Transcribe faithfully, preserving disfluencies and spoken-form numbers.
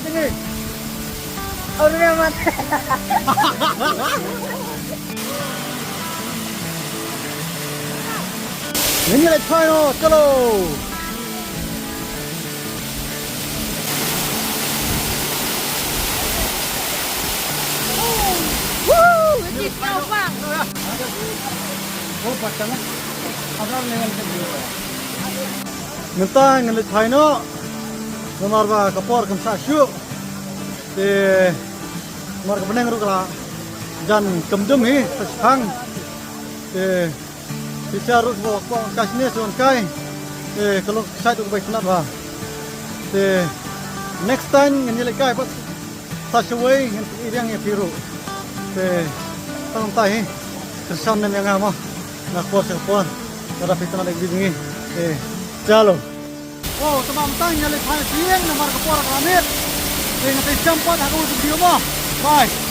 Mat ini. Aduh, mat. Ini lagi final, chalo. Woo, ini final, bang. Mynta ngan leit phai noh namar ba ka por kam sah shuh. Te namar ka bneng ruh ka la jan kam dum hi, sa shipang. Te pisa ruh ba kwah kai shane sa wan kai. Te ka long ka sait ruh ka bai itynnad bha. Te next time ngan ïaleit kai pat sa shawei, ngan pyni ïa phi ruh. Te tang tai hi. Kyrshan ne em ïa nga mo. Na ka por sha ka por. Lada phi itynnad ïa ka video jong ngi. Te chalo. Oh, tang ba mynta ngan ïaleit phai sha ïing namar ka por ka la miet. Te nga te jump pat ha ka video mo. Bye.